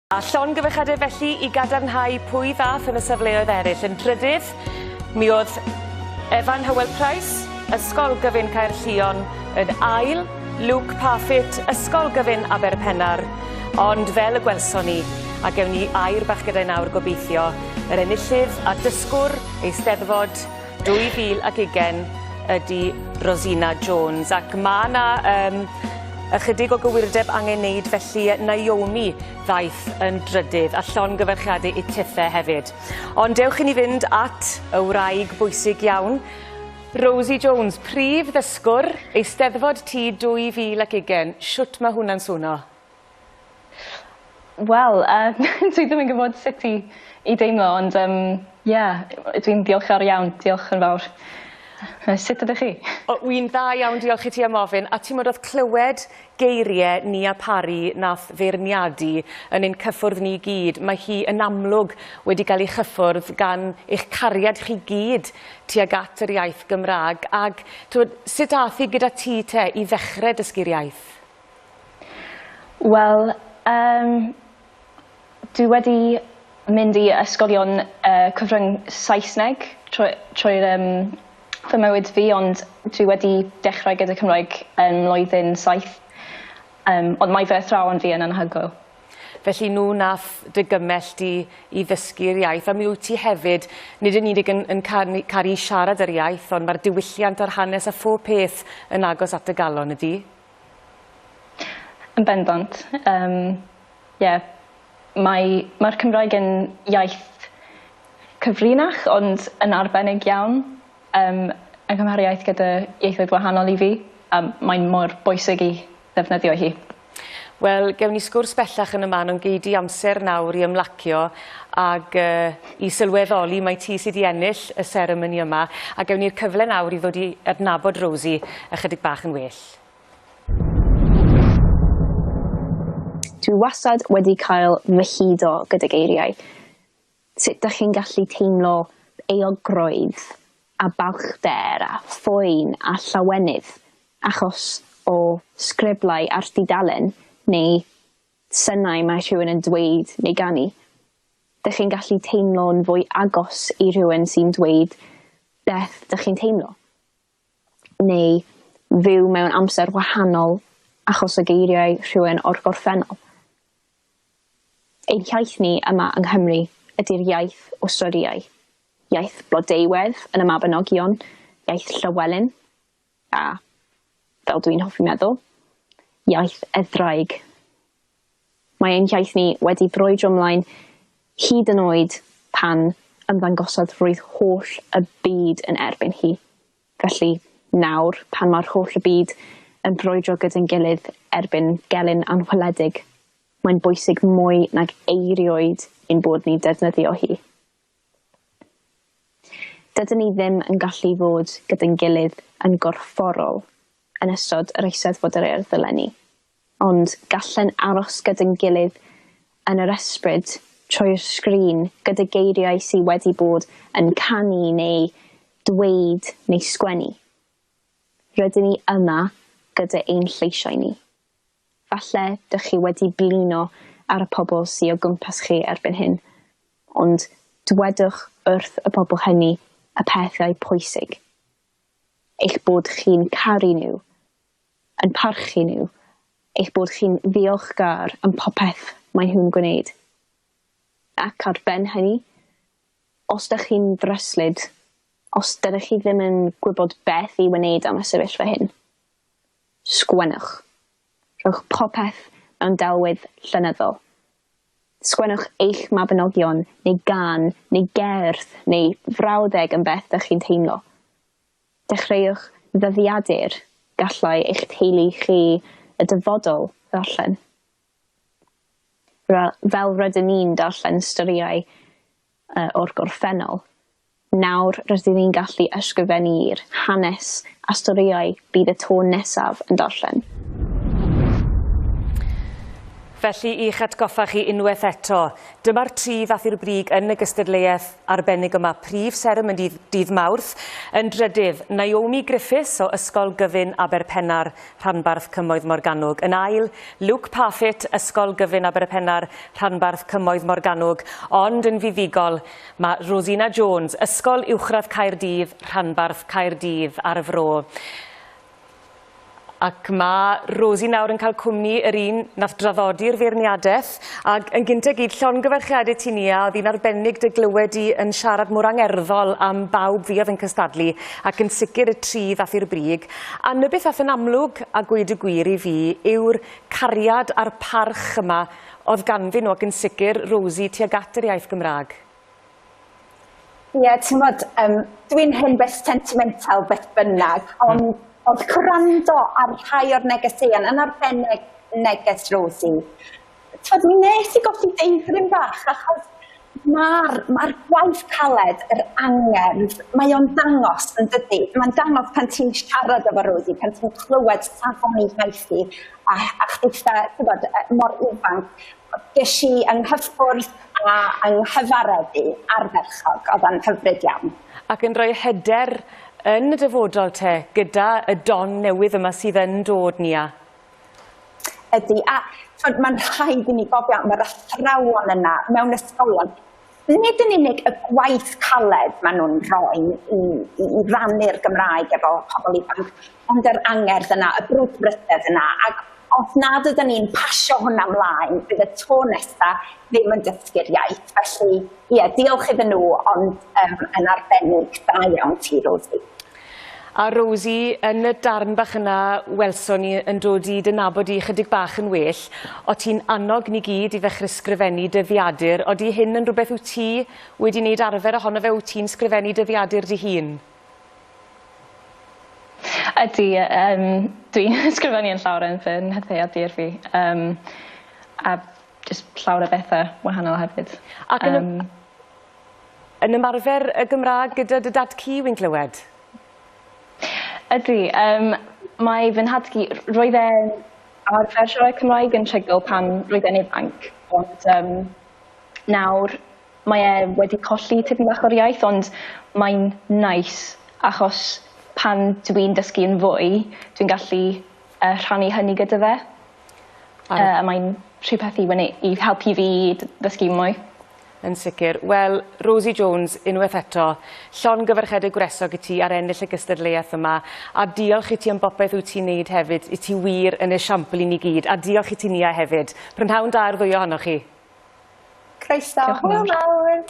A llongyfarchiadau felly i gadarnhau pwy ddath yn y safleoedd eraill. Yn drydydd, mi oedd Evan Hywel Price, Ysgol Gyfun Caerllion, yn ail, Luke Parfitt, Ysgol Gyfun Aberpennar, ond fel y gwelson ni, a gewn ni air bach gyda'i nawr gobeithio, yr enillydd a dysgwr Eisteddfod 2020 ydy Rosina Jones ac ma' 'na yym ychydig o gywirdeb angen neud felly Naomi ddaeth yn drydydd a llongyfarchiade i tithe hefyd. Ond dewch i ni fynd at y wraig bwysig iawn, Rosie Jones, prif ddysgwr Eisteddfod Tŷ 2020. Shwt ma' hwnna'n swno? Wel yy dwi ddim yn gwbod sut i i deimlo ond yym ie dwi'n diolchgar iawn diolch yn fawr. Yy sut ydych chi? O wi'n dda iawn diolch i ti am ofyn a timod o'dd clywed geirie Nia Parry nath feirniadu yn ein cyffwrdd ni gyd mae hi yn amlwg wedi ga'l ei chyffwrdd gan eich cariad chi gyd tuag at yr iaith Gymra'g ag t'wod sut a'th hi gyda ti te i ddechre dysgu'r iaith? Wel yym dwi wedi mynd i ysgolion yy cyfrwng Saesneg trwy trwy'r yym fy mywyd fi ond dwi wedi dechrau gyda Cymraeg yn mlwyddyn saith yym ond mae fy athrawon fi yn anhygoel. Felly nhw nath dy gymell di i ddysgu'r iaith a mi wyt ti hefyd nid yn unig yn yn canu caru siarad yr iaith ond ma'r diwylliant a'r hanes a phob peth yn agos at dy galon ydi? Yn bendant yym ie mae ma'r Cymraeg yn iaith cyfrinach ond yn arbennig iawn yym yn cymhariaeth gyda ieithoedd wahanol i fi a mae'n mor bwysig i ddefnyddio hi. Wel gewn ni sgwrs bellach yn y man ond gei di amser nawr i ymlacio ag yy i sylweddoli mai ti sy 'di ennill y seremoni yma a gewn ni'r cyfle nawr i ddod i adnabod Rosie ychydig bach yn well. Dwi wastad wedi cael fy hudo gyda geiriau. Sut dych chi'n gallu teimlo euogrwydd a balchder a phoen a llawenydd achos o sgriblau ar dudalen neu synau mae rhywun yn dweud neu ganu. Dych chi'n gallu teimlo'n fwy agos i rhywun sy'n dweud beth dych chi'n teimlo. Neu fyw mewn amser wahanol achos o geiriau rhywun o'r gorffennol. Ein hiaith ni yma yng Nghymru ydy'r iaith o storïau. Iaith Blodeuwedd yn y Mabinogion, iaith Llywelyn, a, fel dwi'n hoffi meddwl, iaith y ddraig. Mae ein hiaith ni wedi brwydro ymlaen hyd yn oed pan ymddangosodd roedd holl y byd yn erbyn hi. Felly, nawr, pan mae'r holl y byd yn brwydro gyda'n gilydd erbyn gelyn anweledig, mae'n bwysig mwy nag eirioed ein bod ni'n defnyddio hi. Dydyn ni ddim yn gallu fod gyda'n gilydd yn gorfforol yn ystod yr Eisteddfod yr Urdd eleni, ond gallen aros gyda'n gilydd yn yr ysbryd trwy'r sgrin gyda geiriau sy wedi bod yn canu neu dweud neu sgwennu. Rydyn ni yma gyda ein lleisiau ni. Falle dych chi wedi blino ar y pobl sy o gwmpas chi erbyn hyn, ond dwedwch wrth y pobl hynny y pethau pwysig. Eich bod chi'n caru nhw, yn parchu nhw, eich bod chi'n ddiolchgar am popeth maen nhw'n gwneud. Ac ar ben hynny, os dych chi'n ddryslyd, os dydych chi ddim yn gwybod beth i wneud am y sefyllfa hyn, Sgwennwch. Rhowch popeth mewn delwedd llenyddol. Sgwennwch eich mabinogion neu gân neu gerdd neu frawddeg am beth dych chi'n teimlo. Dechreuwch ddyddiadur gallai eich teulu chi y dyfodol ddarllen. Fel rydyn ni'n darllen storïau o'r gorffennol. Nawr rydyn ni'n gallu ysgrifennu'r hanes a storïau bydd y to nesaf yn darllen. Felly, i'ch atgoffa chi unwaith eto, dyma'r tri ddath i'r brig yn y gystadleuaeth arbennig yma, prif seremoni dydd, dydd Mawrth. Yn drydydd, Naomi Griffiths o Ysgol Gyfun Aberpennar, Rhanbarth Cymoedd Morgannwg. Yn ail, Luke Parfitt, Ysgol Gyfun Aberpennar, Rhanbarth Cymoedd Morgannwg. Ond yn fuddugol, mae Rosina Jones, Ysgol Uwchradd Caerdydd, Rhanbarth Caerdydd a'r Fro. Ac ma' Rosie nawr yn ca'l cwmni yr un nath draddodi'r feirniadeth ag yn gynta gyd llongyfarchiade ti Nia o'dd 'i'n arbennig dy glywed di yn siarad mor angerddol am bawb fuodd yn cystadlu ac yn sicir y tri ddath i'r brig. A 'na beth ath yn amlwg a gweud y gwir i fi yw'r cariad a'r parch yma o'dd ganddyn nhw ac yn sicir Rosie tuag at yr iaith Gymra'g. Ie, t'mod yym dwi'n hen beth sentimental beth bynnag, ond o'dd gwrando ar rhai o'r negeseuon, yn arbennig neges Rosie, t'mod mi nes i golli deigryn bach achos ma'r ma'r gwaith caled, yr angerdd, mae o'n dangos yn dydi? Mae'n dangos pan ti'n siarad efo Rosie, pan ti'n clywed safon ei iaith hi, a a chditha t'mod yy mor ifanc, Ges i 'y nghyffwrdd a 'y nghyfareddu ardderchog, o'dd o'n hyfryd iawn. Ac yn rhoi hyder yn y dyfodol te, gyda y don newydd yma sydd yn dod, Nia. Ydy, a t'mod ma'n rhaid i ni gofio am yr athrawon yna mewn ysgolion. Nid yn unig y gwaith caled maen nhw'n rhoi i i i rannu'r Gymraeg efo pobl ifanc, ond yr angerdd yna, y brwdfrydedd yna, ac os nad ydyn ni'n pasio hwnna mlaen, bydd y to nesa ddim yn dysgu'r iaith. Felly, ie, diolch iddyn nhw, ond yym yn arbennig, da iawn ti, Rosie. A Rosie, yn y darn bach yna welson ni yn dod i dy nabod di chydig bach yn well, o' ti'n annog ni gyd i ddechre sgrifennu dyddiadur, odi hyn yn rhywbeth wyt ti wedi wneud arfer ohono fe, wyt ti'n sgrifennu dyddiadur dy hun? Ydy, yym dwi'n ysgrifennu yn llawer yn fy nhyddiadur fi yym a jyst llawer o bethe wahanol hefyd. Ac yn y... Yym. Yn ymarfer y Gymraeg gyda dy dad-cu wi'n clywed? Ydy yym mae fy nhad-cu roedd e'n arfer siarad Cymraeg yn rhugl pan roedd e'n ifanc ond yym nawr mae e wedi colli tipyn bach o'r iaith ond mae'n neis achos pan dwi'n dysgu yn fwy dwi'n gallu yy rhannu hynny gyda fe. Ar... Yy a mae'n rhywbeth i wne- i helpu fi ddysgu mwy. Yn sicr. Wel, Rosie Jones, unwaith eto, llongyfarchiadau gwresog i ti ar ennill y gystadleuaeth yma, a diolch i ti am bopeth wyt ti'n neud hefyd, i ti wir yn esiampl i ni gyd, a diolch i ti Nia hefyd. Prynhawn da i'r ddwy ohonoch chi. Croeso. Hwyl fawr.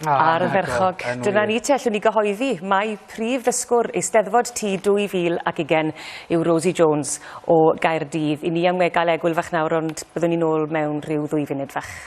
Ardderchog. Dyna ni te, allwn ni gyhoeddi mai prif ddysgwr Eisteddfod Tŷ 2020 yw Rosie Jones o Gaerdydd. I ni am gael egwyl fach nawr, ond byddwn ni nôl mewn rhyw ddwy funud fach.